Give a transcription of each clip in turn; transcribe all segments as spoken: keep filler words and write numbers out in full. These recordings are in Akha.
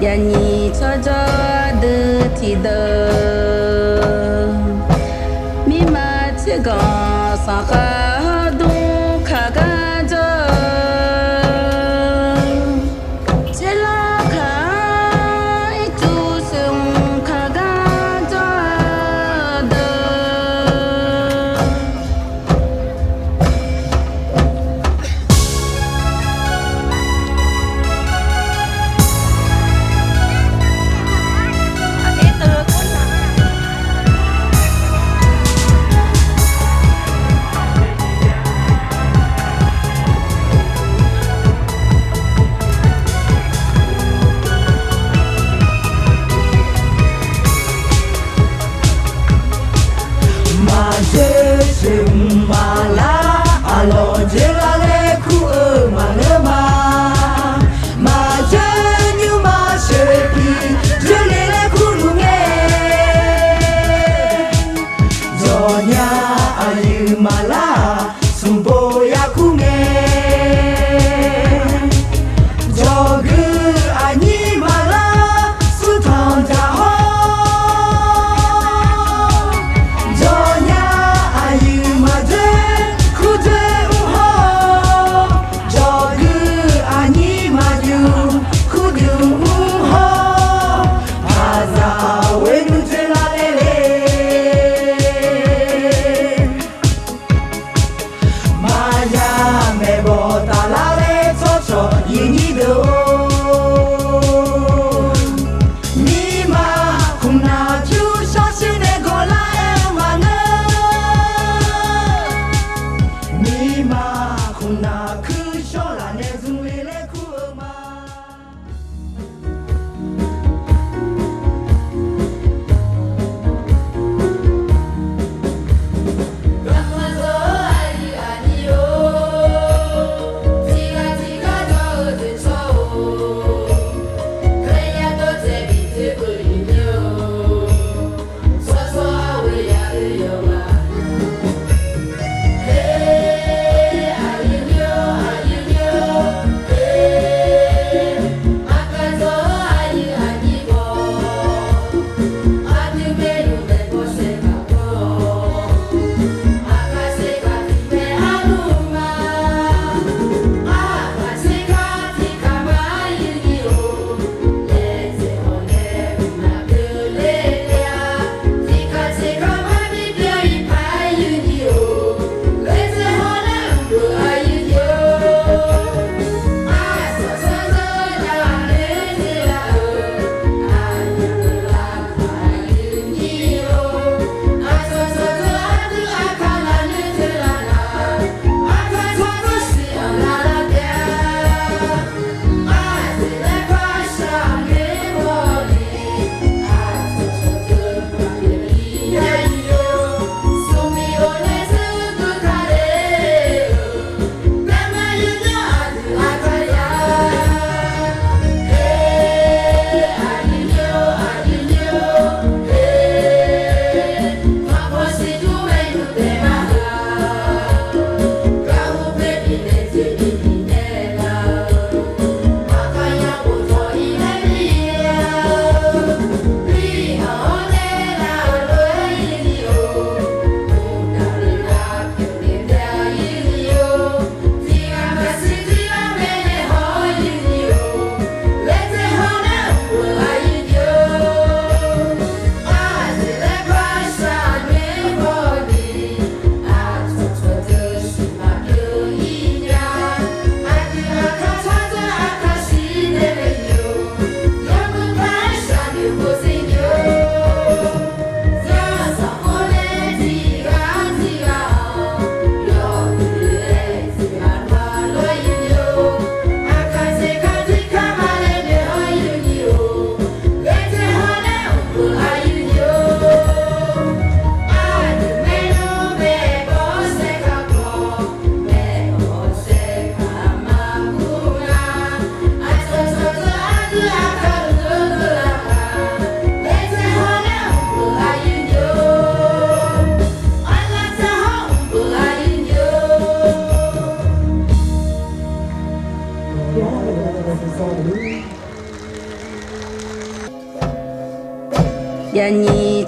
Yaqnyiq tsawrjawr ardui tiqdeuq, mirma tserganq sanqkhav hawrdmr kaqgar jawr-eu, tserlanr kaq-anr ircuf soeqhmq kaqgar jawr-eu deuq.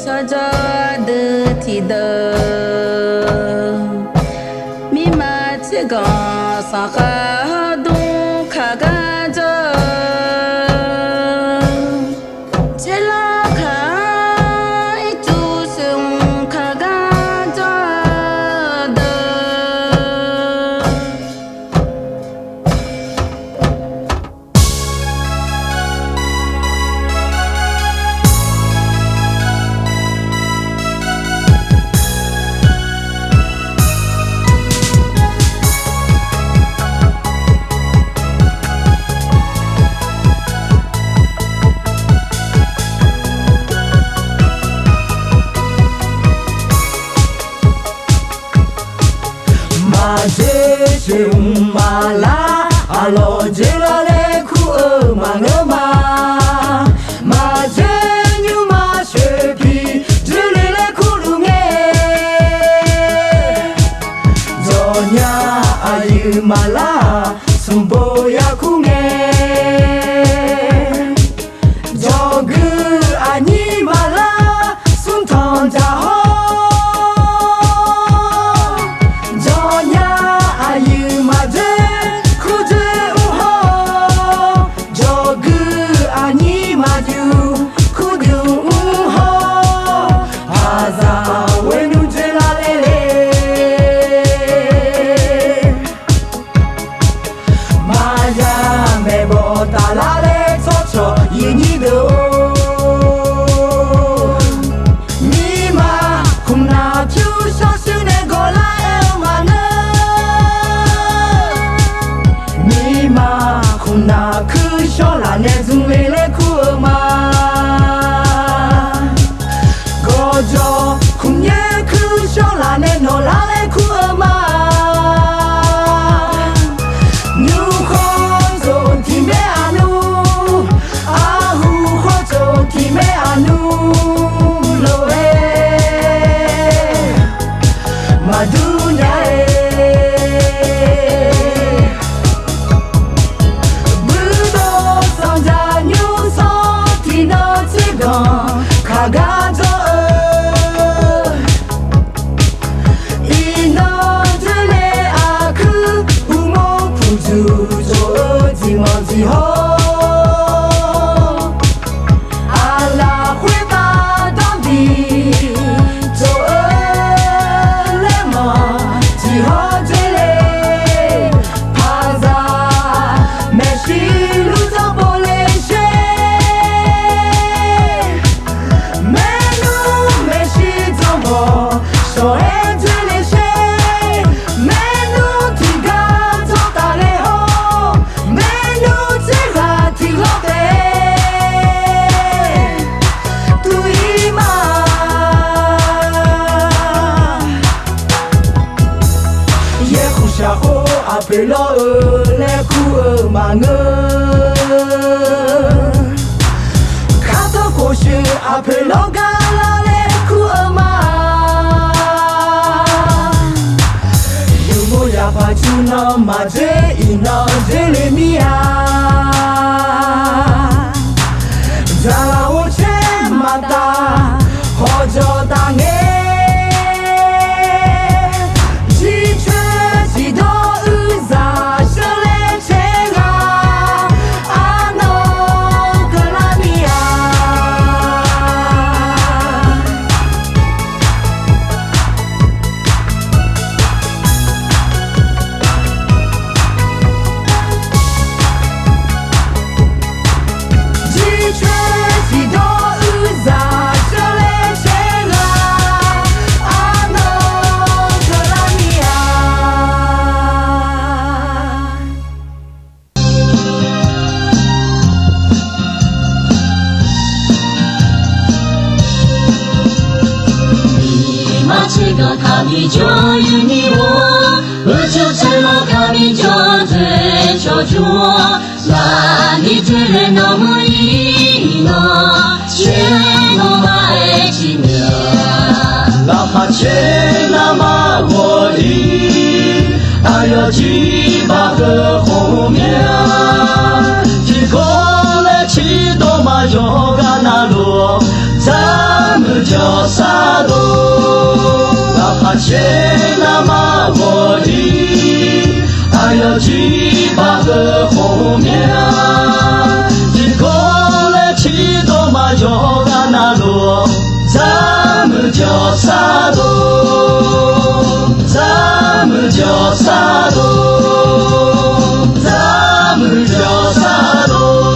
Tsawrjawr dui tiqdeuq, mirma tserganq sanqkhav hawr dmr kaq gar jawr-eu, tserlanr kaq-anr ircuf soeqhmq kaq gar jawr-eu deuq. Maqdzoer soeqhmq maqlar, aqlawq dzoerlar laer kur-eu maqngeur ma. Maqdzoer nymrma soeqpiq dzoerle laer kurluf ngae, jawqnya aqyuif maqlar-aq, smqbo yarkur ngae. Jawqgui aqnyir maqlar smrtanq dzaq hawr, jawqnya aqyuif maqdzoer kurdzoer mr hawr, jawqgui aqnyir maqdzuif kurdzuif mr hawr, aqzaq ghoer nmr dzoerlar laer le. Maqya maeqbawq taflar laer tsawrcawq yif nyir deuq-or, mirma khmqnav pyur shawr shuir nae gawq lar-eu maqngeur. Mirma khmqnav kuir shawrlaq nae zmqle laer kur-eu ma. Gawqjawq khmqnyaer kuir shawrlaq nae nawqlar laer kur-eu ma. Nymrkhawr tsov tiq maer aqnmr, arhu khawr tsov tiq maer aqnmr lof-aer maqdur nya-aer. Buidov sanqdzaq nymrsanr tiqnan tserganq kaq gar jawr-eu, iqnan dzoerle aqkuir uqmov puqdzuq tsov-eu dziqmanq dziqhawr, aqlaf khoertav danrdiq tsov-eu laermanq tiqhawr dzoerle, paqzaq maeqshi luf dzawr bov le sher. Maernmr maeqshi dzawr bawq shawq-aer dzoerle sher. Maernmr tiqgar dzawr tafle hawr, maernmr tserghaq tiqghaq taef-aer tuv-ir ma. Yaerkhuq shaqkhor aqpoeq lawr-eu laer kur-eu maqngeur. Kartanr khof shuif aqpoeq lawr gar lar laer kur-eu ma. Yawqghov yaqpaq cur nan maqdzoer iqnan dzoerle mir-a. Dzaqlaq ghovcaer maqtaf hawqjawq taf ngae, jircoer tiqdawr uiqzaq sheuqle caer ghaq arnan keuvlar mir-a. Jircoer tiqdawr uiqzaq sheuqle caer ghaq arnan keuvlar mir-a. Miqma tserganq kaqmiq jawr yuni-or, uqcif tsaermawr kaqmiq jawr dzoer cawqjur-awr, lafni dzoerle nawq meuq-ir iqnan, caer nawmaf-aer ciqmyaq. Laqkhaq caer nawmaf ghawq-ir, aqyawf ciqbaq heu khofmya. Tiqkawv laer ciqdawq maqyawf gar navluf-awr, dzarmuiq Sardov, laqkhaq caer nar mar ghawq-ir, aqyawf jirbaq heu khawf-eu mya, tiqkawv laer tiqdawq maqjawr gar navluf, dzarmuiq jawq sardov, dzarmuiq jawq sardov, dzarmuiq jawq sardov.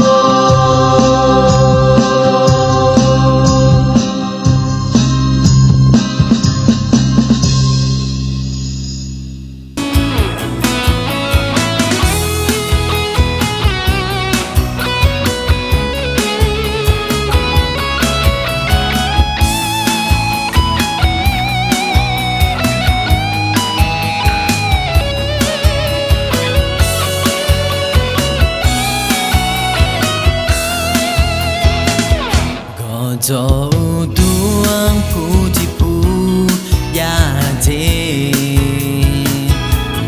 Gawqjawq uqduq-anr pu tiqpu jav jeq,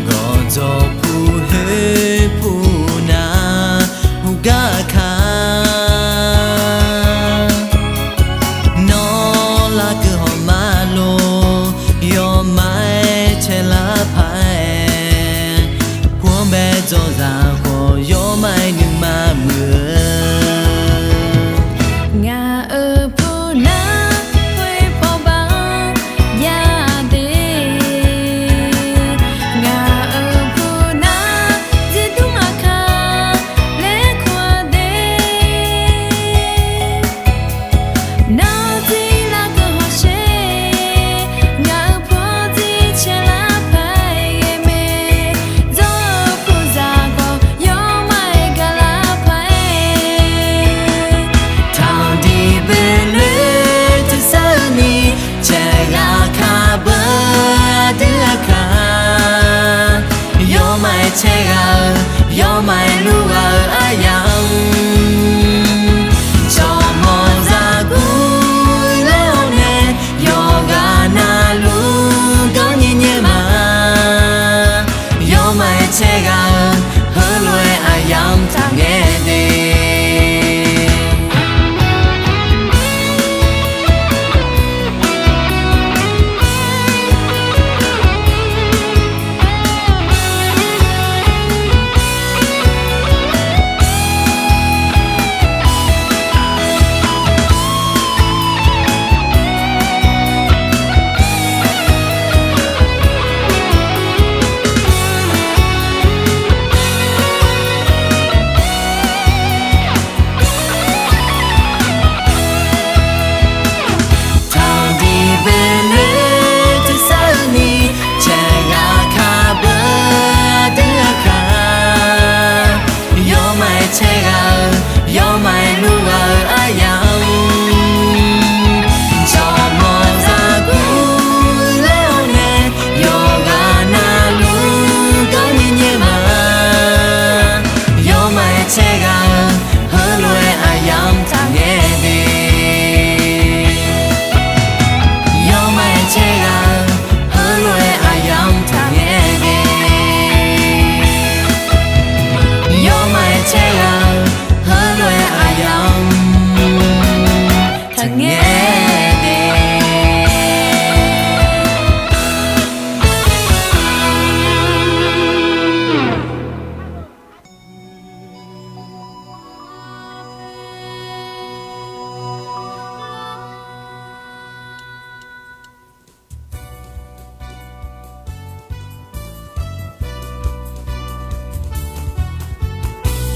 gawqjawq pu khoer pu nar heugar kar. Nawr larkeuv hawq ma lor, yawmaf-aer caelar paq-aer, pu-anr bae dzawrzaq khawf yawmaf-aer nuima muiq-eu. Ngaq-euq pu nar khoer paw bar-anr jav de, ngaq-euq pu nar zirdur aqkaq laer kur de. Nawr dzir larkeuv hawsher, ngaq-euq paw dzir caelar paq-aer ghae mae. Dzawr-eu puzaq khawf yawmaf-aer gaqlar paq-aer, taqdiq boeloe tersar-eu ni caeq ghaq kaq beu aqdui aqkaq, yawmaf-aer caeq ghaq-eu, yawmaf-aer lur ghaq-eu aryamq, jawrmawq zaqguq lar-awr nae yawqghaq navluf ganr nyaer nyaer ma. Yawmaf-aer caeq ghaq-eu, heulof-aer aqyamq taqngae de. Taqdiq boeloe tersar-eu ni caeq ghaq kaq beu aqdui aqkaq, yawmaf-aer caeq ghaq-eu, yawmaf-aer lur ghaq-eu aryamq, jawrmawq zaqguq lar-awr nae yawqghaq navluf ganr nyaer nyaer ma. Yawmaf-aer caeq ghaq-eu, heulof-aer aqyamq taqngae de. Yawmaf-aer caeq ghaq-eu, heulof-aer aqyamq taqngae de. Yawmaf-aer caeq ghaq-eu, heulof-aer aqyamq taqngae de.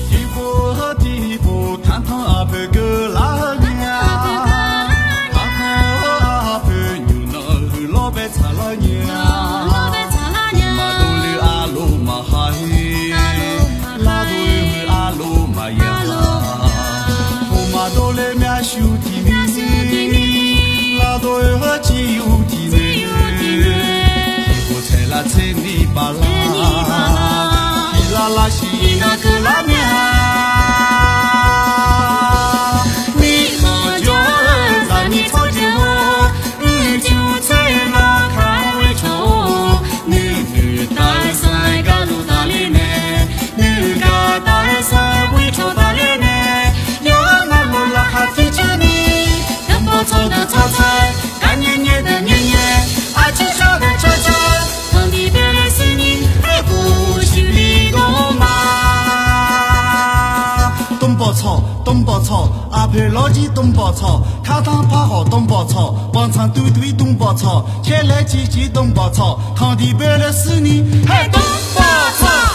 Tiqpov heu tiqpov tanqtanq aqpoeq geuflar-eu nya. Tanqtanq-eu aqpoeq nymq nan huiq lawr bae tsaqlar nya. Maqdov le arlof maqha-ir, lardov-eu arlof maqya. Maqdov le myavshuif tiqni, lardov-eu heuciv uq tiqni, tiqpov taeq lavtser ni baflar, iqlar lavshiq iqnan keuvlar nya. Mirkhanq jawr-eu zaqmiq tsawrjeuq-or, uicuiv tser nar kaq-aer ghoer cawq-or, nuinoeq taf-eu sar-aer gar luf tafler nae, nuigaq taf-eu sar-aer ghoer cawq tafler nae, yawqha navluf laqkhaq tiqcoer ni, danqbaw tsawrdeuq tsawrtsaer gar bawqtsawq, kardanr par khawf dm bawqtsawq, banqtsanq duidui dm bawqtsawq, caerlaer ciqciv dm bawqtsawq, tanqdiq boerler shuirni haer dm bawqtsawq.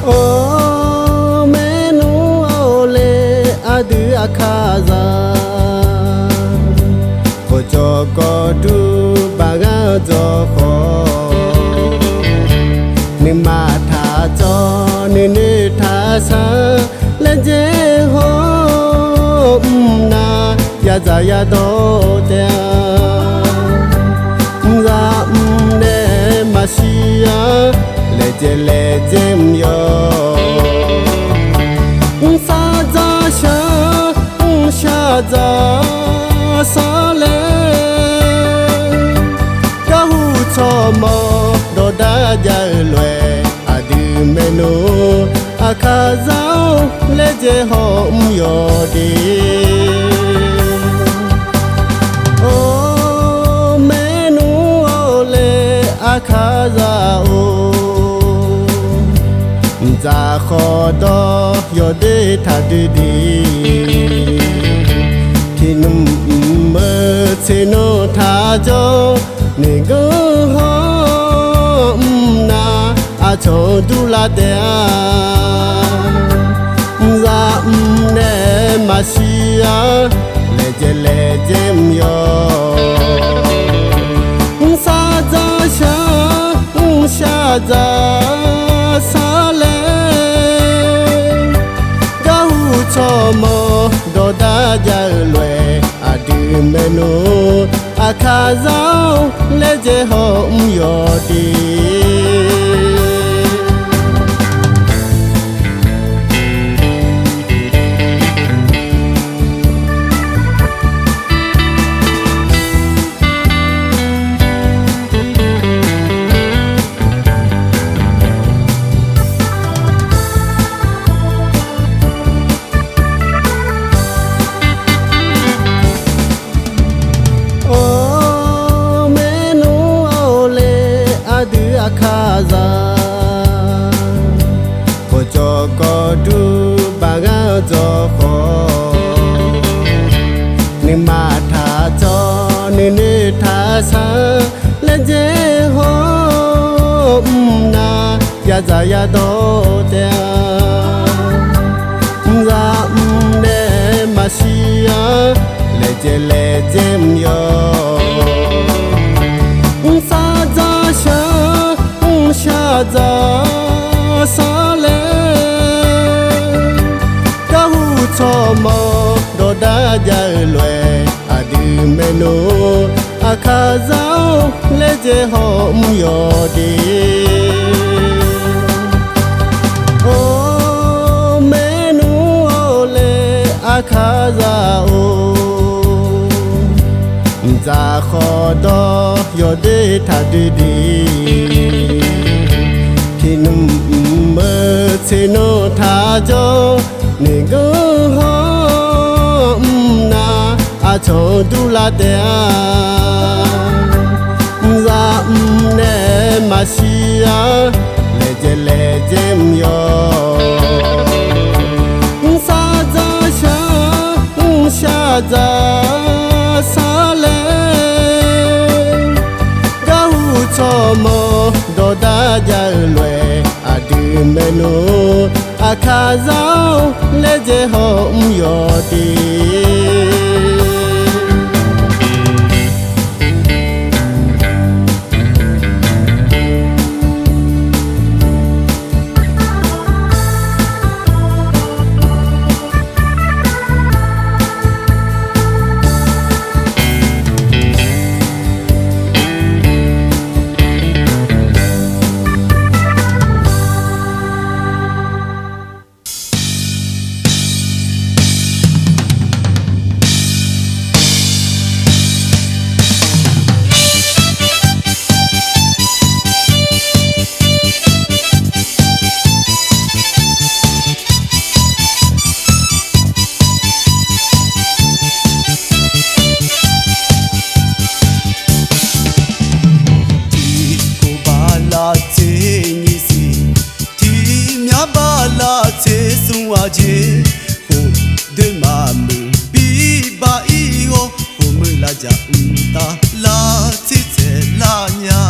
Or, maernmr-or le, aqdui Aqkaqzaq, khawqjawq kawvdur baqghanr dzawq khawf, nuima taqcawv nuinoeq taqshaq laejae haw-awr, mqnav yadzaq yadawr taef-a. Mqzaq mqnaeq maqshir-a, laejae laejae mq yawq. Mqsar dzaq shaq, mqshaq dzaq sar laer, garhu tsawrmawq dawqdar jav-eu lof-aer, aqdui maernmr Aqkaqzaq-or, laejae haw mr yawq de. Or, maernmr-or le, Aqkaqzaq-or, dzaq khawf dawq yawqdoer taqdui diq, tiqnmr mq-eu tser nanr taq jawr, noeqganr haw-awr, mqnav aqcawq durlar taef-a. Mqzaq mqnaeq maqshir-a, laejae laejae mq yawq. Mqsar dzaq shaq, mqshaq dzaq sar laer, garhu tsawrmawq dawqdar jav-eu lof-aer, aqdui maernmr Aqkaqzaq-or, laejae haw mr yawq de. Or, maernmr-or le, aqdui Aqkaqzaq, khawqjawq kawvdur baqghanr dzawq khawf, nuima taqcawv nuinoeq taqshaq laejae haw-awr, mqnav yadzaq yadawr taef-a. Mqzaq mqnaeq maqshir-a, laejae laejae mq yawq. Mqsar dzaq shaq, mqshaq dzaq sar laer, garhu tsawrmawq dawqdar jav-eu lof-aer, aqdui maernmr Aqkaqzaq-or, laejae haw mr yawq de. Or, maernmr-or le, Aqkaqzaq-or, dzaq khawf dawq yawqdoer taqdui diq, tiqnmr mq-eu tser nanr taq jawr, noeqganr haw-awr, mqnav aqcawq durlar taef-a. Mqzaq mqnaeq maqshir-a, laejae laejae mq yawq. Mqsar dzaq shaq, mqshaq dzaq sar laer, garhu tsawrmawq dawqdar jav-eu lof-aer, aqdui maernmr Aqkaqzaq-or, laejae haw mr yawq de. Tiqkhof bala tser nyiq siq, tiqmyar bala tser smr aqjeq, khofdoer maqmuiq bibax ir-awr, khofmuiq lafjaq mqtav lar tser tsaev lar nya.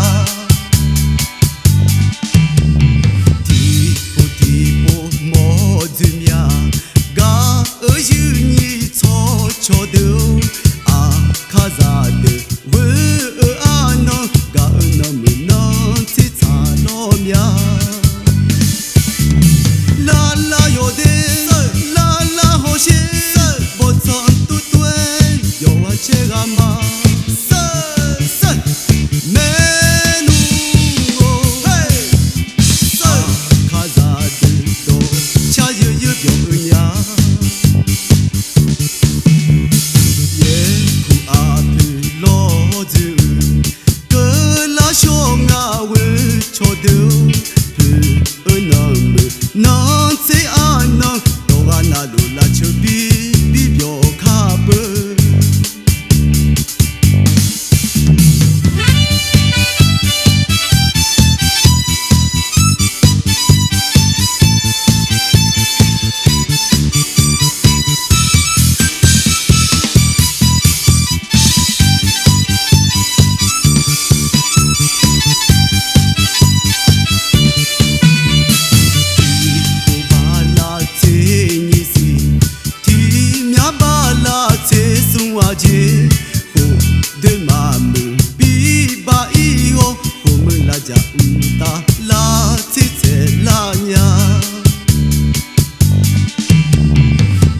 jaq mqtav lar tsertsaev lar nya.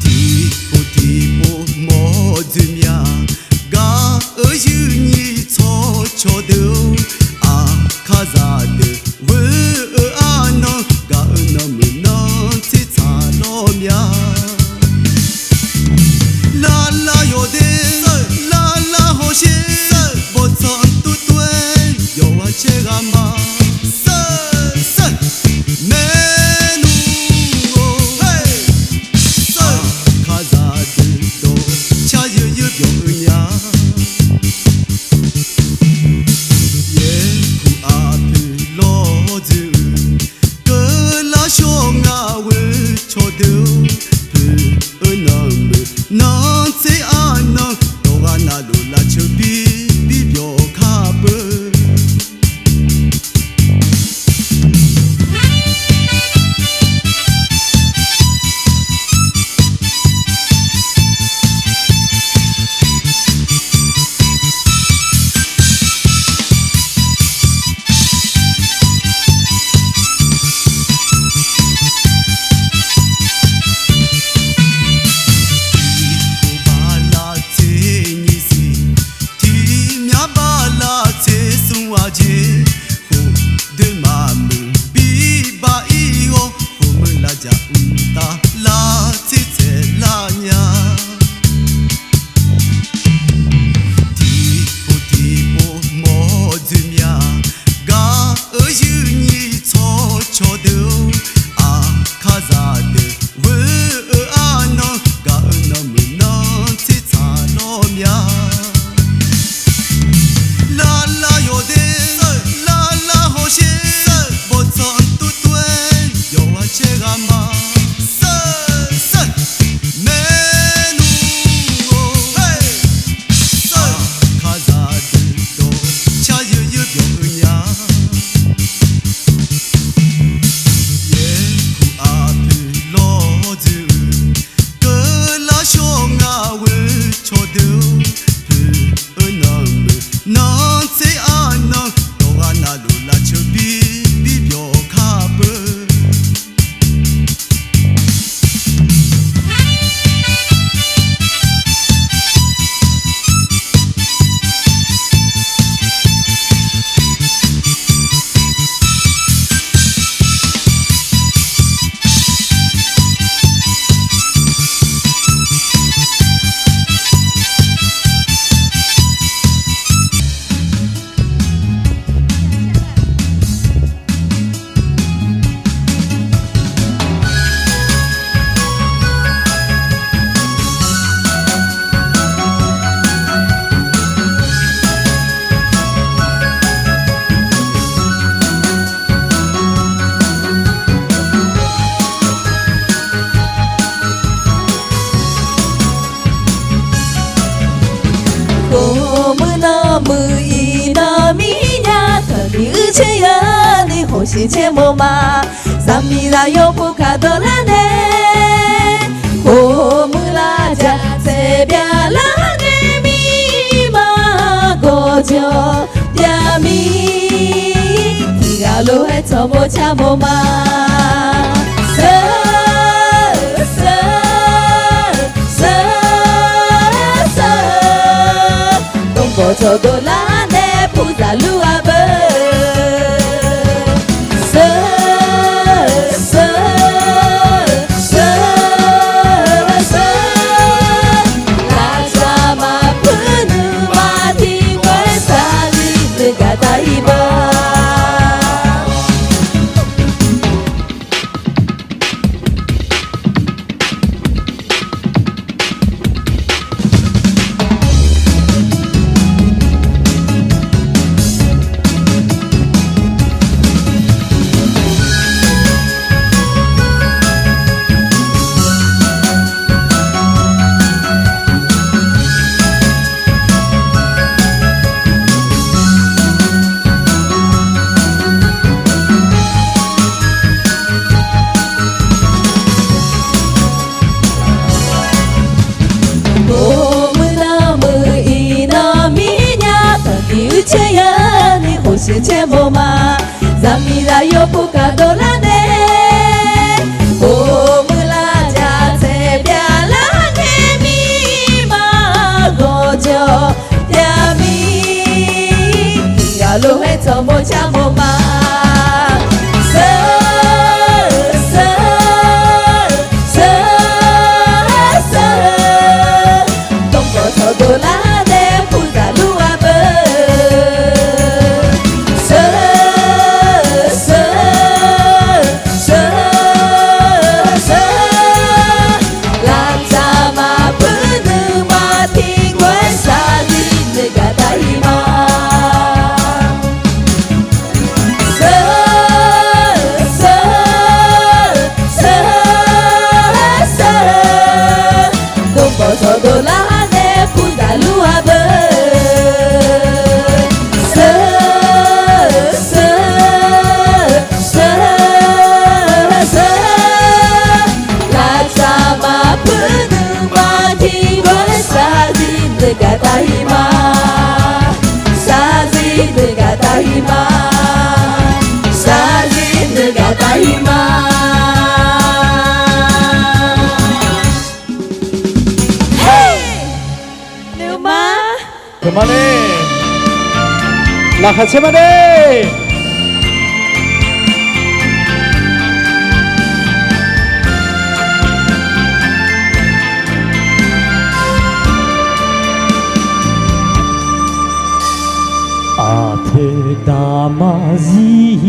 Tiqpov tiqpov mawr dzoer mya. Gaq-eu yuir nyir tsawrcawq deuq-or, aqkaqzaq deuq ghoer-eu arnan, gaq-eu nanmuiq nan tsertsaq lawr mya. Lavlav yawqde, lavlav hawsher, bawqtsanq tov tov-aer yawqghaq caer ghaq ma. Maernmr-or, aqkaqzaq deuq dawq car yeu yeu byawq-eu nya. Yaerkuq aqpoeq lawr dzoer-eu, keuvlar shawr ngar ghoe cawqdeuq-or, poeq-eu nanmuiq nan tser arnan, dawqghaq navluf lavceuq bir bir byawq kar beu. Tiqpov bala tser nyiq siq, tiqmyar bala tser smr aqjeq, khof doe maqmuiq bibax ir-awr, khof meuq lavjaq mqtav lar tser tsaev lar nya. Tiqpov tiqpov mawr dzoer mya. Gaq-eu yuir nyir tsawrcawq deuq-or, aqkaqzaq deuq ghoer-eu arnan, gaq-eu nanmuiq nan tsertsaq lawr mya. Lavlav yawqde, lavlav hawsher, bawqtsanq tov tov-aer yawqghaq caer ghaq ma. Maernmr-or, aqkaqzaq deuq dawq car yeu yeu byawq-eu nya. Yaerkuq aqpoeq lawr dzoer-eu, keuvlar shawr ngar ghoe cawqdeuq-or, poeq-eu nanmuiq nan tser arnan, dawqghaq navluf lavceuq bir bir byawq kar beu. Khof meuq nan muiq iqnan mir nya, taqmiq-eu caer ya ni hawshiq caer mawf ma. Zaqmiq zaqyo pov kaq dawrlar nae, khof meuq lavjaq tsaeq byaqlar nae mirma gawqjawq byaq mir, tiqghaq lof-aer tsawq mawf car mawf ma. Seur, seur, seur, seur, dawqgawq tsawqdov lar nae puzaq lur-a beu. Seur, seur, seur, seur, lafsawq maqpuir nuima tiqkawv-aer saqlaq nuigaq taq-ir beu. Caecae mawf ma, zaqmiqzaq yawpuq kaq dovlar nae, or muiqlar jaq tsaeq byaqlar ngae mirma gawqjawq jav mir, tiqghaq lof-aer tsawq mawr car mawf ma. Seur, seur, seur, seur, dmrgawq tsawqdov lar nae puqzaq lur-a beu. Seur, seur, seur, seur, lavtsaq maqpuir nuima tiqkawv-aer shaqzir nuigaq taqhir ma. Seur, seur, seur, seur, dmrgawq tsawqdov lar nae puqzaq lur-a beu. Seur, seur, seur, seur, lavtsaq maqpuir nuima tiqkawv-aer shaqzir nuigaq taqhir ma. Shaqzir nuigaq taqhir ma. Shaqzir nuigaq taqhir ma. Nuima, nuima ni, laqkhaq caer ma de. Aqpoeq daqma zir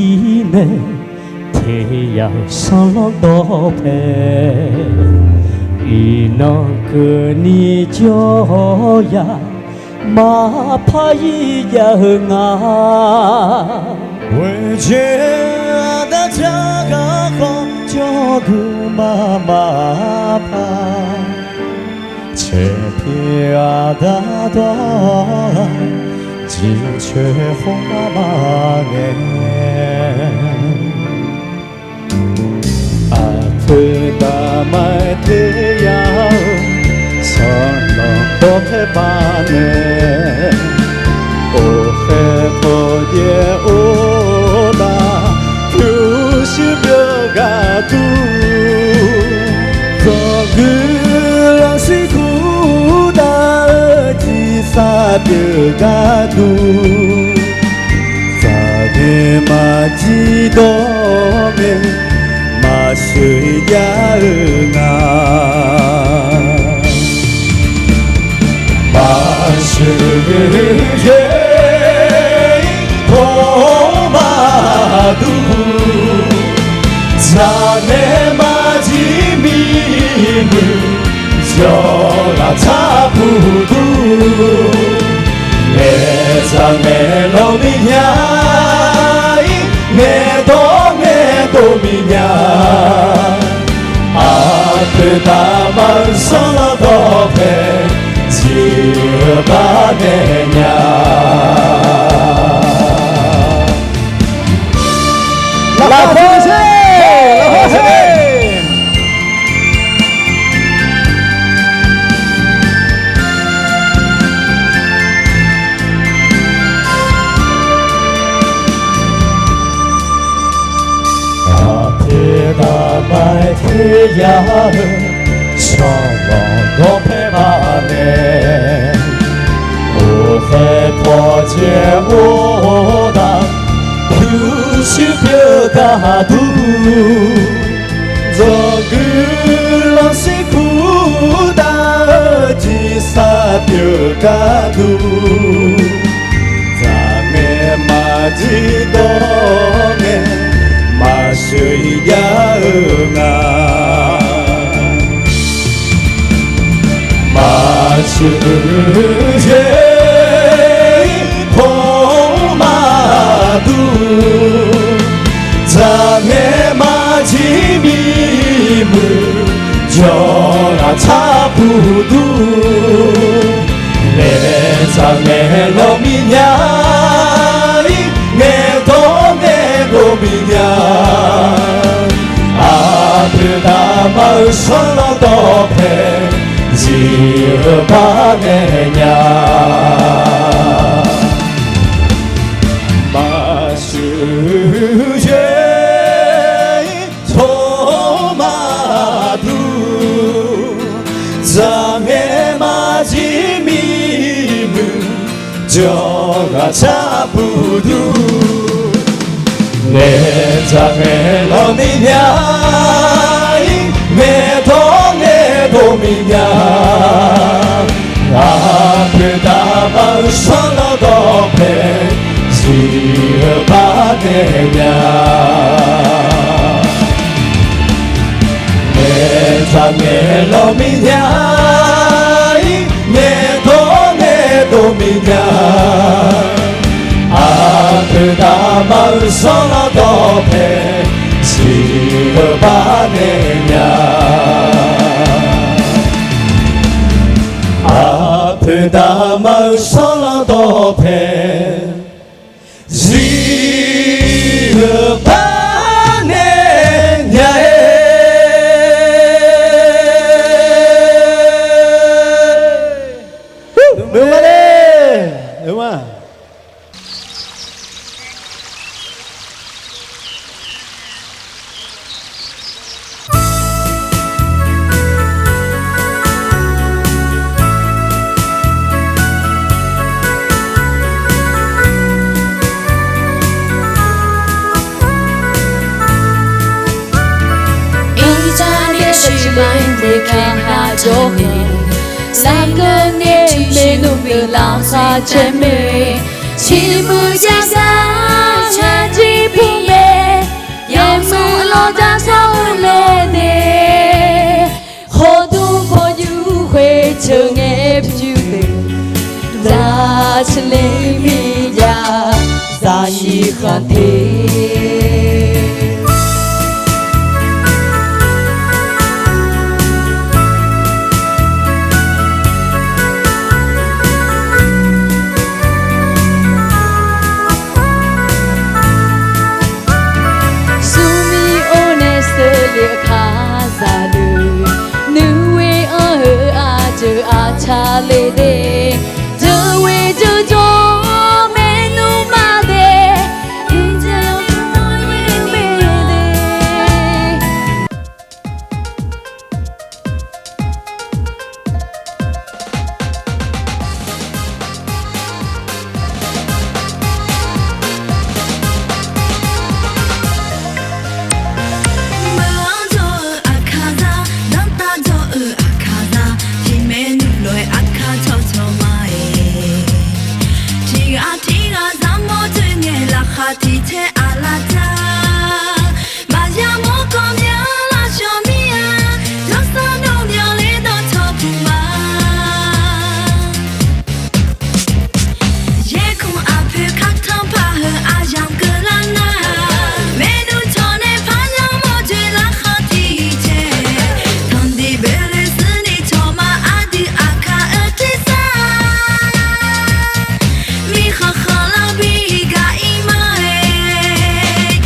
nae teq yaq-euq sanqlanq dawqpae, iqnan keuvni jawr-awr ya maqpar ir jav-eu nga. Ghoeqjeq aqda jar gar khawf jawrduq ma maqpar, caerpir aqda dawr-aq, jircoer khawf ma ma ngae. Aqpoeq daqma-aer teq yaq-eu sanqlanq dawqpae baqnaeq, oqkhaer pawqjaev or dav pyurshuir byov gaqduq, zanqguir lanqsir kurdav-eu jirsar pyeuf gaqduq, zaqngae maqjir dawr ngae maqsheuq jav-eu nga. Maqsheuq yaer-ir pawr maqdur, zaqngae maqjir mimuiq jawr laftsar puq dur, ngaeqzaq ngaeqlanq miqnya-ir, ngaeqdawq ngaeqdov miqnya. Aqpoeq daqma-eu sanqlanq dawqpae, jiq-eu bar naeq nya. Lafkhoer sher, lafkhoer sher. Aqpoeq daqma-aer teq yaq-eu sanqlanq dawqpae baqnaeq, oqkhaer pawqjaev or-dav pyurshuir pyeuf gaqduq, zanqguir lanqsir kurdav-eu jirsar pyeuf gaqduq, zaqngae maqjir dawr ngae maqsheuq jav-eu nga. Maqsheuq yaer-ir pawr maqdur, zaqngae maqjir mimuiq jawr laftsar puq dur, ngaeqzaq ngaeqlanq miqnya-ir, ngaeqdawq ngaeqdov miqnya. Aqpoeq daqma-eu sanqlanq dawqpae, jiq-eu bar naeq nya. Ma Uqjeq-ir tawq maqduq, zaqngaeq maqjir miqmuiq, jawrghaq tsar puq duq. Ngaeqdzaq ngaeqlawr miqmyaq-ir, ngaeqdawq ngaeqdov miqmyaq, aqpoeq taqmar-eu sanrlanr dawqpae, ziq-eu bar naeq nya. Ngaeqdzaq ngaeqlawr miqmyaq-ir, ngaeqdawq ngaeqdov miqmyaq, aqpoeq taqmar-eu sanrlanr dawqpae, ziq-eu bar naeq nya. Aqpoeq taqmar-eu sanrlanr dawqpae, ziq-eu bar naeq nya-aer. Irjaq nae shirmae nae kae ngar jawr-eu, sarkeuv nae maeqnuq nuiq lafkhoer caer mae, siqmuiq jarsar shaqjir pur mae, yawmuiq lawr jarsar-eu laer nae, khawqdmr khawqnymr khoer ceuq ngae pyeuf-eu, zaq ceuq le miqjav, zaq nyiq khanq te. Smrmir or nae seuvle-eu kazaq deuq, nuiwe anr-eu aqjeuq aqcaq le de, deuq we deuq jawr-awr maernmr ma de, iqdzaeq-awr mawryaer mae de. Meuq-anr jawr-eu aqkazaq, danrtav jawr-eu aqkazaq, tiqmaeq nuilof-aer aqkar cawqcawq ma-aer, tiqghaq tiqghaq zaqmawr doe ngae laqkhaq tiq tae aqlaf tar, maqya mawr kawv mya lafshawq mir-a, jawrsar dawqmyanr le dawqtawq puq ma. Yaerkanq aqpoeq kartanr paq-eu aqyamq keuvlar nar, maeqnuq tawq nae parya mawrdoe lafkhaq tiq tae, tanqdiq boeqle suirni tawq ma aqdui aqkaq-eu tersar, mirkhanq khanqlar bi gaq-ir ma-aer,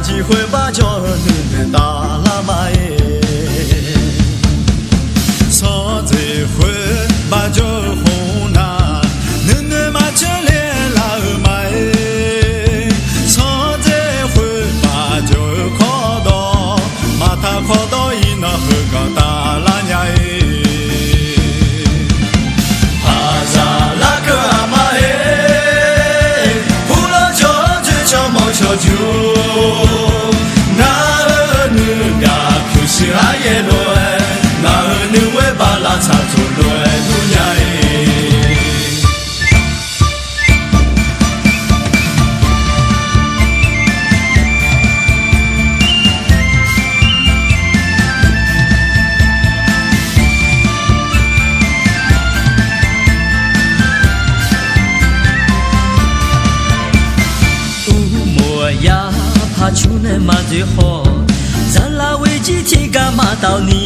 Tiq khoer barjawr-eu nuinoeq taflar ma-aer, sanqdzeq khoer barjawr-eu khof nar, nuinoeq maqcoer le laf-euq ma-aer, sanqdzeq khoer barjawr-eu kawrdawq, maqtaq kawrdawq iqnan heuganq taflar nya-aer. Paqzaq larkeuv aqma-aer, hurlanr jawr-eu dzoercawq mawq cawq jur-or, ngaq-euq nuigaq pyurshuir aryaer lof-aer, ngaq-euq nuigoer bala tsaqtsoq lof-aer dur nya-aer. Urmoq yar paqcur nae maqdzoer khawf, zaqlaq ghoer jir tiqgar maqtaf ni.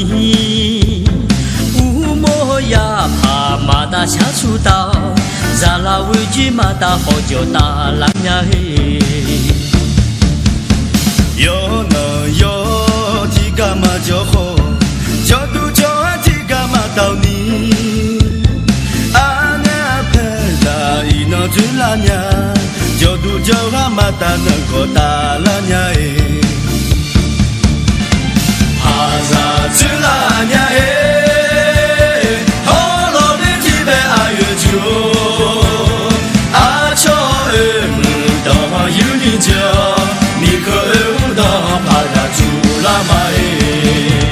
Urmoq yar paq maqtaf shar cur taf-awr, zaqlaq ghoer jir maqtaf khawf jawqtaf lar nya-aer. Yawqnan yawq tiqgar maqjawr khawf, jawrduq jawrghaq tiqgar maqtaf ni. Arnae arpaeq zaq iqnan dzoerlar nya, jawrduq jawrghaq maqtaf nanqgawq taflar nya-aer. Paqzaq dzoerlar nya-aer, hawrlawq ler tiqbae aqyawf jur-or, aqcawq oemuiq dawq yurni jawr, miqkeuq oe mr dawq paqzaq dzoerlar ma-aer.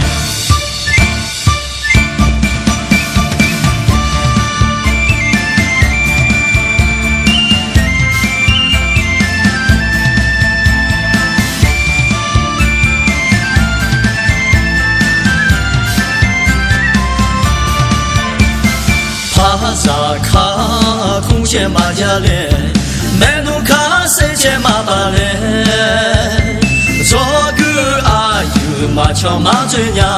Paqzaq kar kmr caev maqjav laer, maernmr kar saer caev maqbaq laer, zawrguir aqyuif maqcawq maqdzoer nya,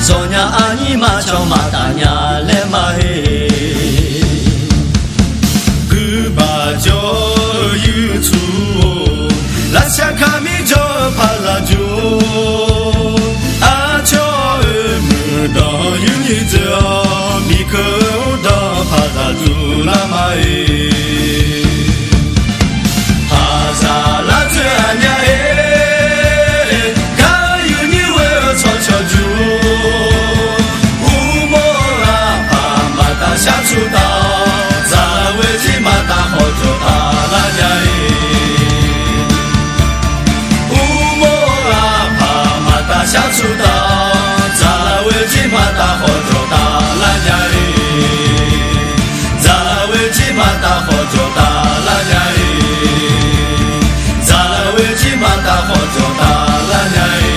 zawqnya aqnyir maqcawq maqtaf nya laer ma-aer. Guirbaq jawr-eu yurtsuq-or, lavsav kamir jawr-eu paqzaq jur-or, aqcawq oemuiq dawq yurni dzoer-awr, miqkeuq mr dawq paqzaq dzoerlar ma-aer. Paqzaq lar dzoer aqnya-aer, gar-eu yur nyir ghoer-eu tsawrcawq jur-or, urmoq ghaq paq maqtaf shar cur taf-awr, zaqlaq ghoer jir maqtaf khawf jawqtaf lar nya-aer. Urmoq ghaq paq maqtaf shar cur taf-awr, zaqlaq ghoer jir maqtaf khawf jawqtaf lar nya-aer. Zaqlaq ghoer jir maqtaf khawf jawqtaf lar nya-aer. Zaqlaq ghoer jir maqtaf khawf jawqtaf lar nya-aer.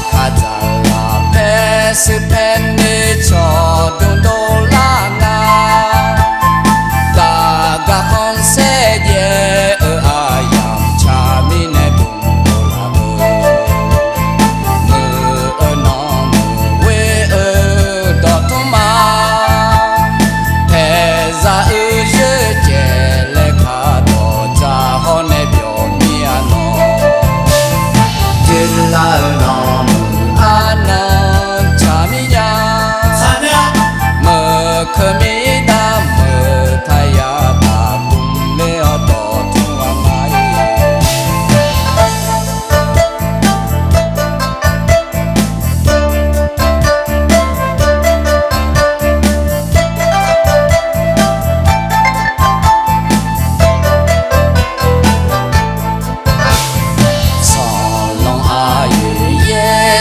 Aqkaq dzaqlaq paer shuir paer noer cawq dmr dov lar nga. Gaq gaq khanqsaer jaev-eu aqyamq tsaq mirnae dmr dov lar-eu. Muiq-eu nanq muiq ghoer-eu dawqtmr ma. Paeqzaq uiq yoer caev laer kaq dawq dzaq hawr nae byawq mir-a nawq. Dzeurlar-eu nanq muiq arnan tsaq mir nya.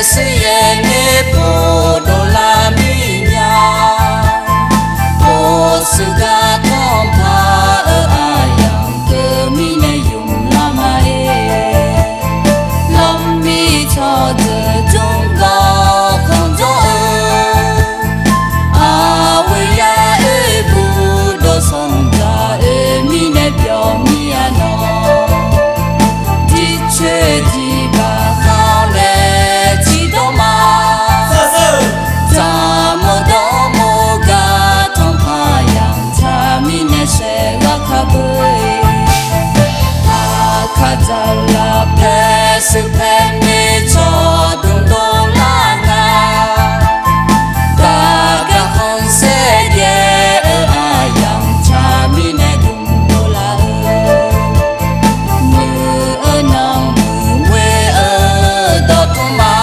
Shuir yaer nae pov dov lar mir nya. Pov shuir gar tanqpaq-euq aqyamq keuv mirnae ymq lar ma-aer. Lanrmir tsawrdeuq jmr gawr khanqjawr-eu, aqghoe ya oer bur dov sanqdzaq oe mirnae pyawq mir-a nawq. Jircoer jirbaq khanq nae tiqdawr ma. Tsaqmawr dawrmawr gar tanqpaq yamq tsaq mirnae saeq ghar ka beu-e. Aqkaq dzaqlaq paer shuir paer mir tsawrdmq dov lar nga. Gaqgar khanqsaer jaev-eu aqyamq tsaq mirnae dmq dov lar-eu, muiq-eu nanmuiq ghoer-eu dawqtmr ma.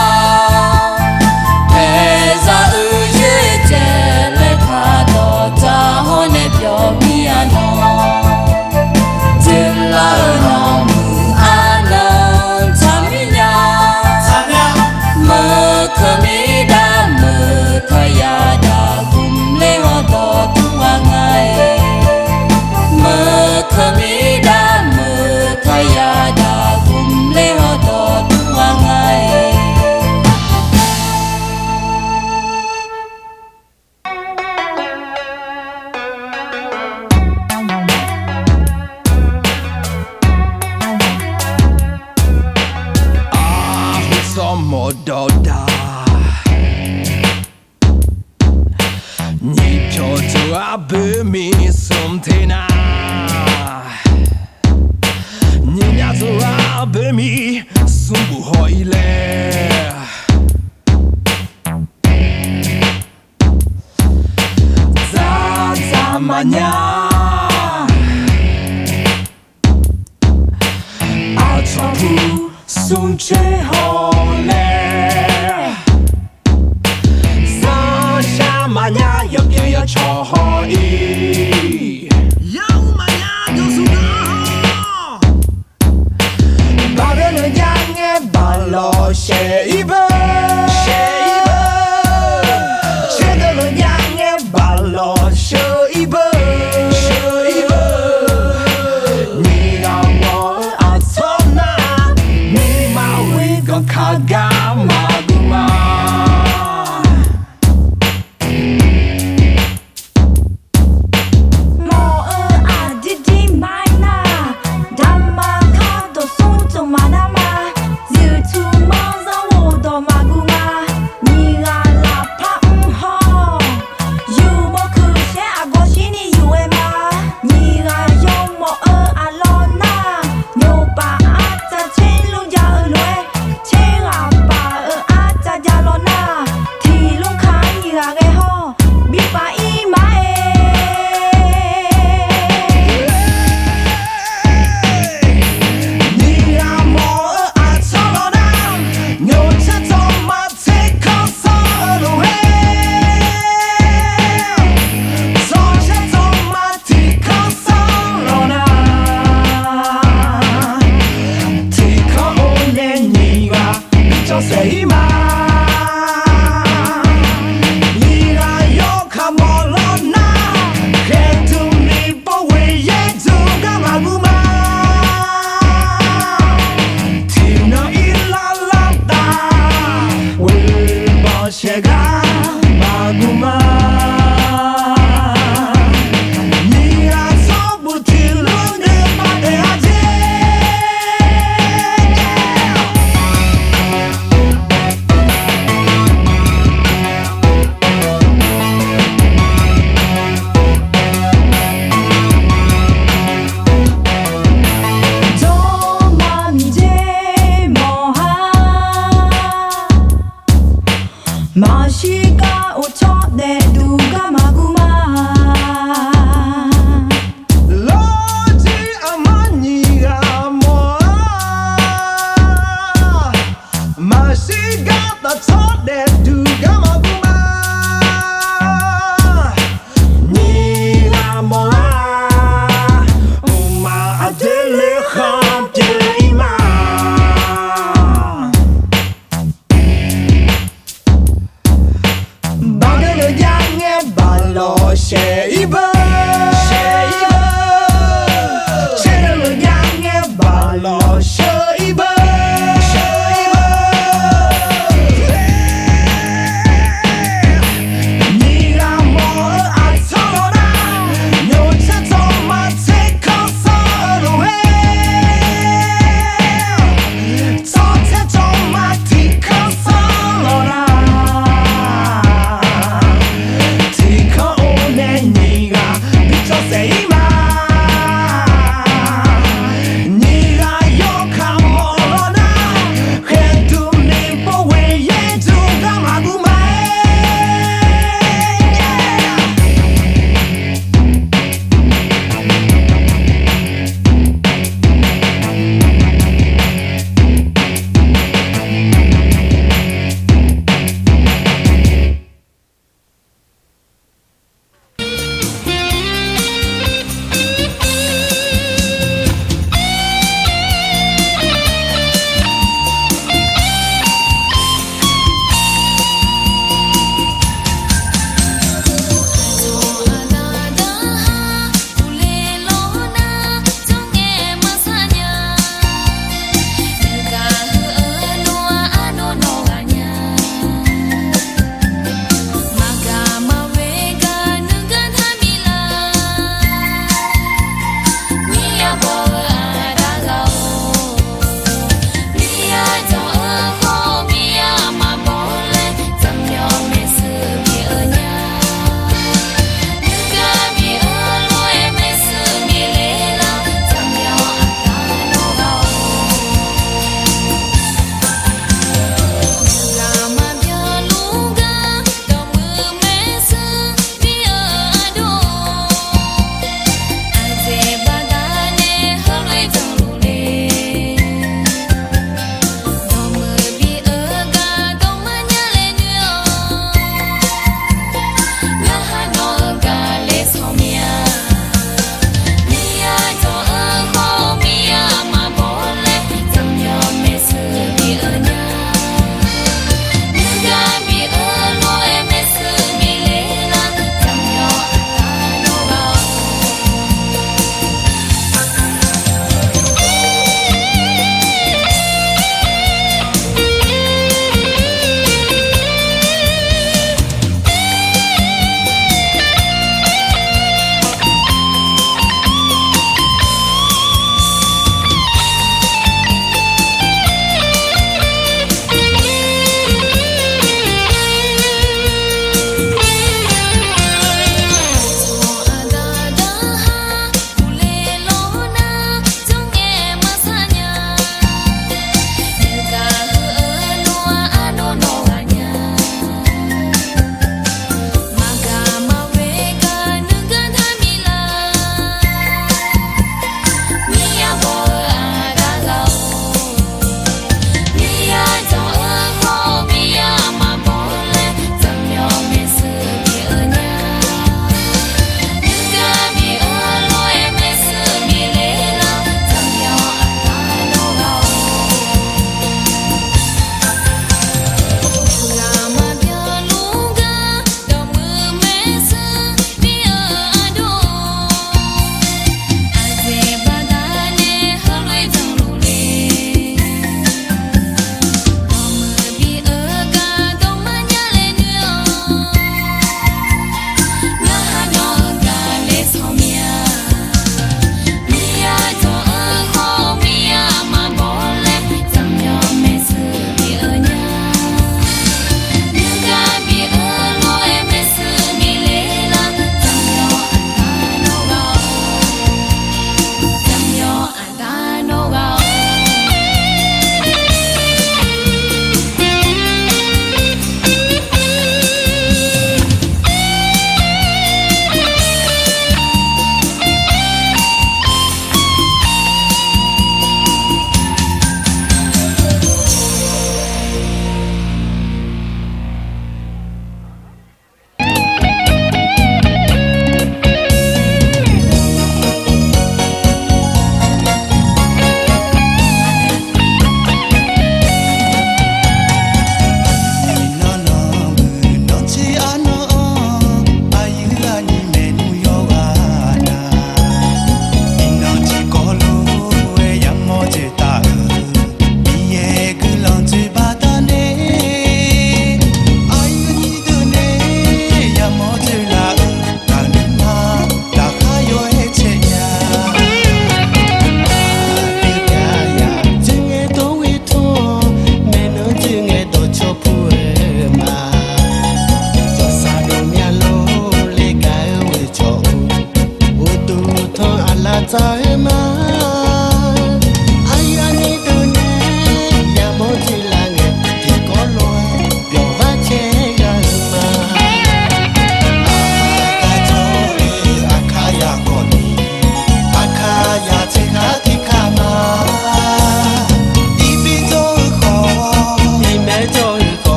Paeqzaq-euq yoerjaeq laer taq dawq dzaq hawr nae pyawq mir-a nawq. Dzeurlar-eu nanmuiq arnan tsaq mir nya. Meuq keuq mir dav meuq taq yadaq gmq ler hawr dawqtmr ghaq nga-aer. Meuq keuq mir dav meuq taq yadaq gmq ler hawr dawqtmr ghaq nga-aer. Arhu tsawrmawq dawqdaq, nyiq pyawq tsawrhaq boermiq smr ter nar, nyiq nyaf tsawrhaq boermiq smr buf haw-ir laer, dzaqdzaq maqnya. Aqcawq pu smr coer haw laer, zanrshar maqnya yawqpyeuf yawcawq haw-ir. Yar maqnya dawqsmq dawq-a haw. Baqdeuv leuq jav ngae baqlawq shaeq-ir beu, shaeq-ir beu. Sherdeuv leuq jav ngae baqlawq sheu-ir beu, sheu-ir beu. Nyiq ghaq mawf-eu aqsawr nar, nuima ghoe ganq kaq gar maqguv ma. Mawf-eu aqdir dir ma-aer nar, daqma kar dawqsmr tsofmaf nar ma. Zuiftuq manr zanr ghof dawq maqguv ma. Nyiq ghaq lafpar mr hawr, yufmawr kuiq shaer aqgawv shir ni yuf-aer ma. Nyiq ghaq yawmawf-eu aqlawq nar, nyoqpaf arcav tser lmr jav-eu lof-aer, tser ghaq paf-eu arcav jav law nar, tiq lmr ka nyiq ghaq ghae hawr, bipaf-ir ma-aer. Nyiq ghaq mawf-eu aqcawq lawq nar, nyoq tser tsawq ma tser kanr sanr-eu lof-aer, tsawq tser tsawq ma tiq kanr sanr lawq nar, tiq kanr or nae nyiq ghaq bi cawv saef-ir ma. Nyiq ghaq yawkaq mawf lawr nar, khaeqtmq ni pov ghoeq yaer dzuq gar maqguv ma. Tiqnan irlar lar taf, ghoeq banq shaeq gar maqguv ma. Nyiq ghaq tsawrbuq tiq lmr nuima daef-a jeq. Jawrma miqdzer mawq-a, maqshir gar uqcawr daefduq gar maqguv ma. Lawrjir aqma nyiq ghaq mawq-a, maqshir gar tafcawr daefduq gar maqguv ma. Nyiq ghaq mawq-a, mqmaq aqjeq le khanq pyeuf-ir ma.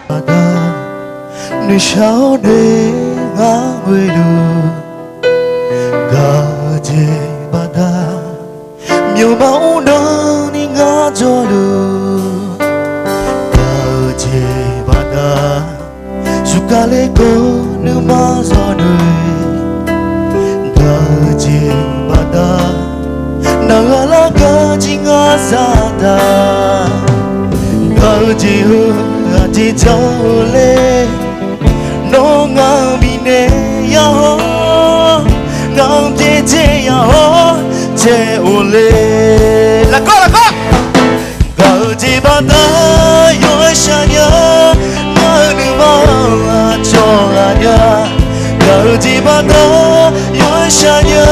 Baqda nuishar-awr nae ngar ghoe-eu, gaq-eu jeq baqda myawqma mr danr ni ngar jawr-eu, gaq-eu jeq baqda surkale keuv nuima zawq noeq, gaq-eu jeq baqda naqghaq lar gar jir ngar zataq, gaq-eu jeq heu aqjeq jan-eu le. Nawr ngaq-euq bifnaeq yar-awr, ngaq-euq byaerdzae yaq-awr caev-awq le. Lafkawr lafkawr. Gaq-eu jeq baqda yawqha shaq nya, ngaq-euq nuima-anr aqcawq ghaq nya. Gaq-eu jeq baqda yawqha shaq nya,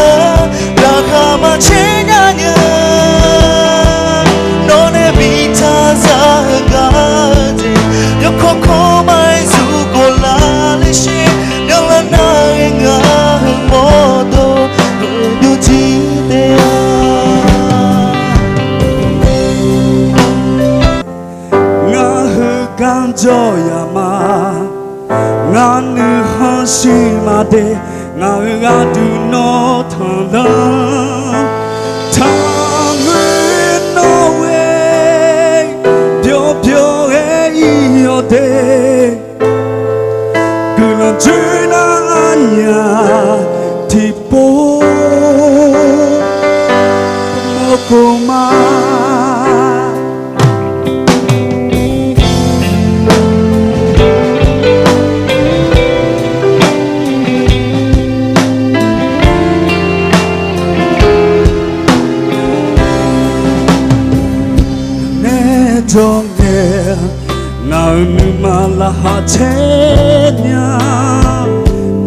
laqkhaq maqcaer nya nya. Nawr nae bi taq za-eu gaq-eu jeq, yawkawr kawr maqaer zurgawq laf le sher. Nyanrlar nar-aer ngaq-euq mawrdo, heu byovjir taef-a. Ngaq heu garjawr yama, ngaq nuikhanr shuir maqdae, ngaq-euq gharduq nawr tanqlanr. Taqngoer nawr-aer, byawr byawr-aer ir-awr de. Guiqlanq dzoer nar aqnyaf tiqpov mawrkhof ma. Nae jawr ngae, ngaq-euq nuima laqkhaq caer nya.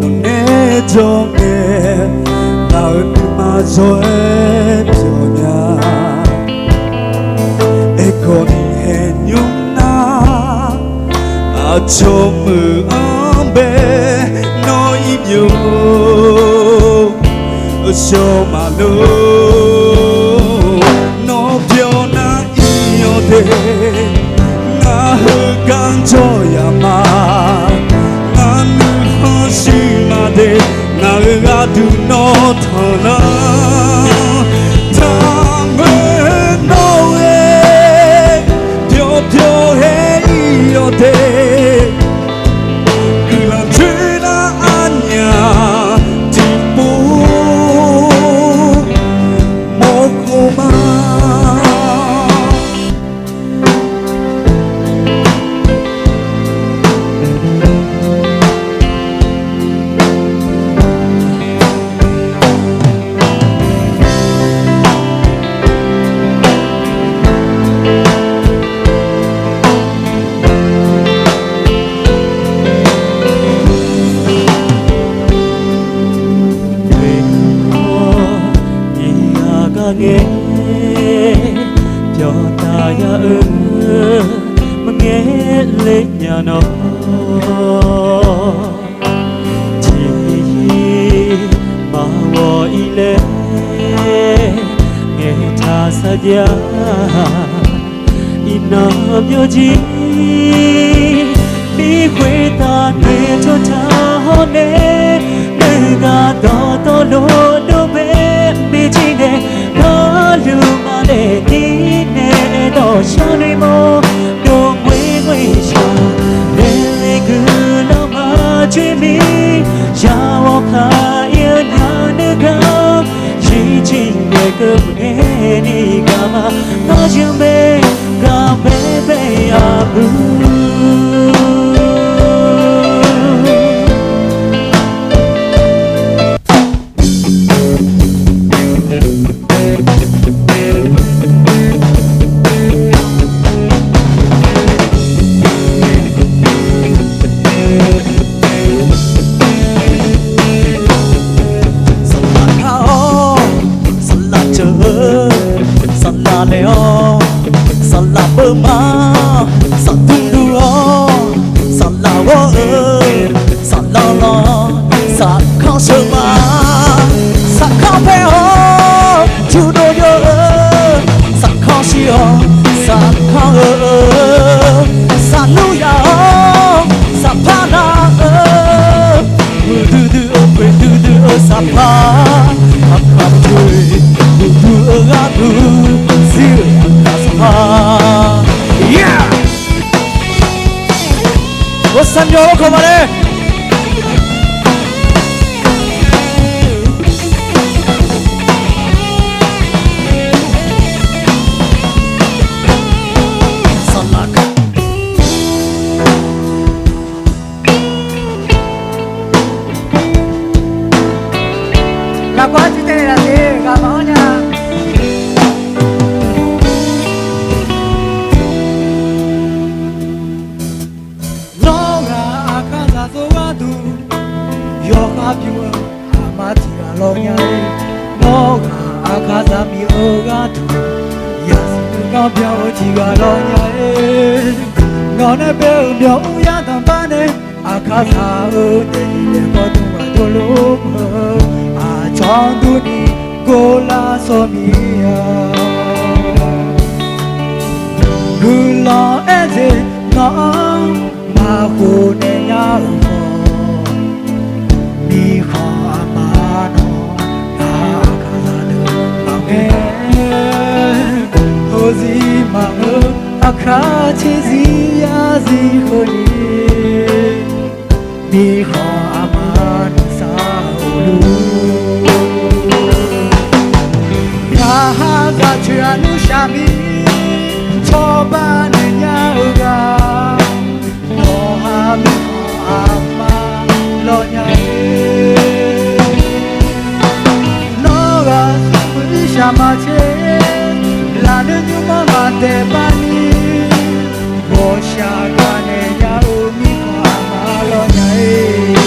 Nawqnae jawr ngae, ngaq-euq nuima zawr-aer pyawq nya. Aerkhawf ni haeq nymr nar, aqcawq meuq-anr bae nawr ir byov-or, shawr maqlor. Nawr byawr nar ir-awr de, ngaq heu garjawr yama. Ngaq nuikhanr shuir maqdae, ngaq-euq gharduq nawr tanqlanr. Taqngoer ya, iqnan byovjir, bi khoertav noeqtawq taq hawr nae, nuighaq dawqtawvluf dov bae, bi jir nae, dawrluf maqdaef tir nae, dawq sharnoeq mawr, dov ghoer ghoer shaq, laeqlaeq guiqlanq maqjoer mir, ya ghawqkhav ir-eu nya nuigar, yirjir nae keuvni gaq ma, nar yeu mae, gaq bae bae ya gu. Saqlaq kar-awr, saqlaq ceuq-eu, saqlaq laeq-awr, saqlaq beu ma, saqdui dui-awr, saqlaq ghawr-eu, saqlanr lanr, saqkanr sheuq ma, saqkanr paer-awr, jurdov yov-eu, saqkanr shir-awr, saqkanr-eu, saqnur yaf-awr, saqpar nar-eu, muiqdui dui-eu, poeqdui dui-eu saqpar, aqkaq coeq, muiqdui-eu gharduq, zir-euq aqkaq saqpar. Ghovshav myawq-awr kawq ma le. Lafkhoer artiv tae-euq lafkhoer ghaq maqanr nya. Nawr ghaq aqkaqzaq zov gharduq, yawqha byov-eu aqma tiq ghaq lawr nya-ir. Nawr ghaq aqkaqzaq miq-eu gharduq, yasiq nuiganr byan-eu tiq ghaq lawr nya-ir. Nawq nae bae-euq myawq mr yar danqbax nae, aqkaqzaq-eu daefzir daefkawv dmr ghaq dmr lof-eu, aqcawq-anr durni gor lar sawr mir-a. Guiqlanq aerjeq nawq-anr maqkhof naeq nya-euq khawf, mirkhanq aqma nawq-anr aqkaqzaq deuq maqngae, heuziq maqngeur aqkaq tserzir yarzir heuni, mirkhanq aqma nuisar-eu luf, yaqhar zaqcoeq aqnuir shaqmir cawba naeq nya-eu ghaq, nawq ha mirkhanq aqma lawr nya-ir. Nawr ghaq smrmuiq irshaq maqtser, lafnoer nymr manr ghaq daef bar ni, ghawqshaq gaq naeq nya-eu mirkhanq aqma lawr nya-ir.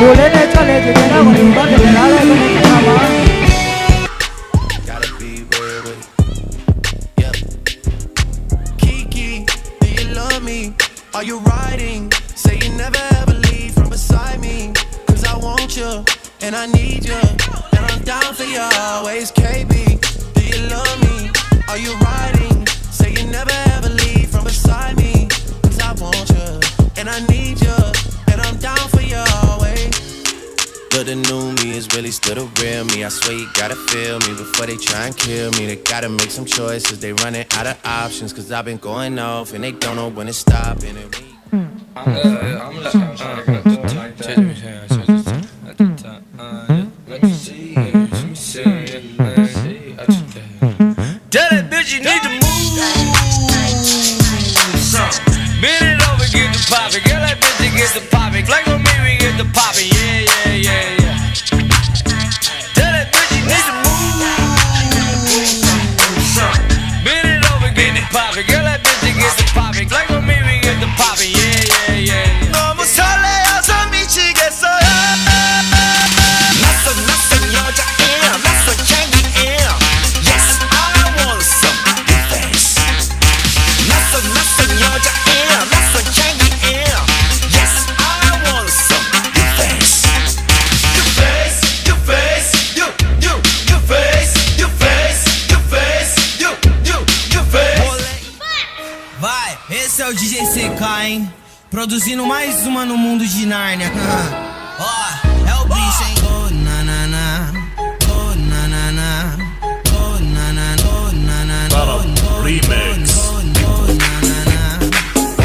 Bof laer nae tsawrlaeq jeq tae nar ghawqnymq bar pyaeqnaeq lar laer nae nar ma. Kiki, do you love me? Are you riding? Say you never ever leave from beside me. 'Cause I want you and I need you and I'm down for you always. K B, do you love me? Are you riding? Say you never ever leave from beside me. 'Cause I want you and I need you and I'm down for you always. But the new me is really still the real me. I swear you gotta feel me before they try and kill me. They gotta make some choices. They running out of options. 'Cause I've been going off and they don't know when to stop. And it I'm gonna, I'm gonna, I'm gonna, I'm gonna, let's see, let's see, let's see. Tell that bitch you need to move. Bend it over, get to poppin'. Girl, that bitch, you get to poppin'. Flex on me, we get to poppin'. Yeah, yeah, yeah, yeah. Tell that bitch you need to move. Bend it over, get to poppin'. Girl, that bitch, you get to poppin'. Flex on me, we get to poppin'. Yeah, yeah, yeah, yeah. 너무 설레어서 미치겠어요. 낯선 Vai, esse é o D J C K, hein? Produzindo mais uma no mundo de Nárnia. Ó, é o bicho, hein? Oh, na, na, na. Oh, na, na, na. Oh, na, na, na. Oh, na, na, na. Remix. Oh, na, na, na.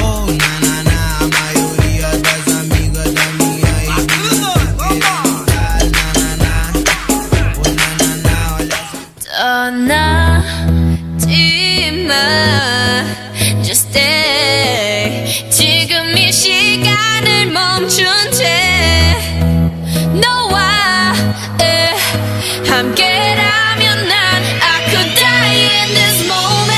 Oh, na, na, na. A maioria das amigas da minha ex-mina querendo dar, na, na, na. Oh, na, na, na. Olha só. 떠나지 마. Just stay. 지금 이 시간을 멈춘 채 너와 함께라면 난 I could die in this moment.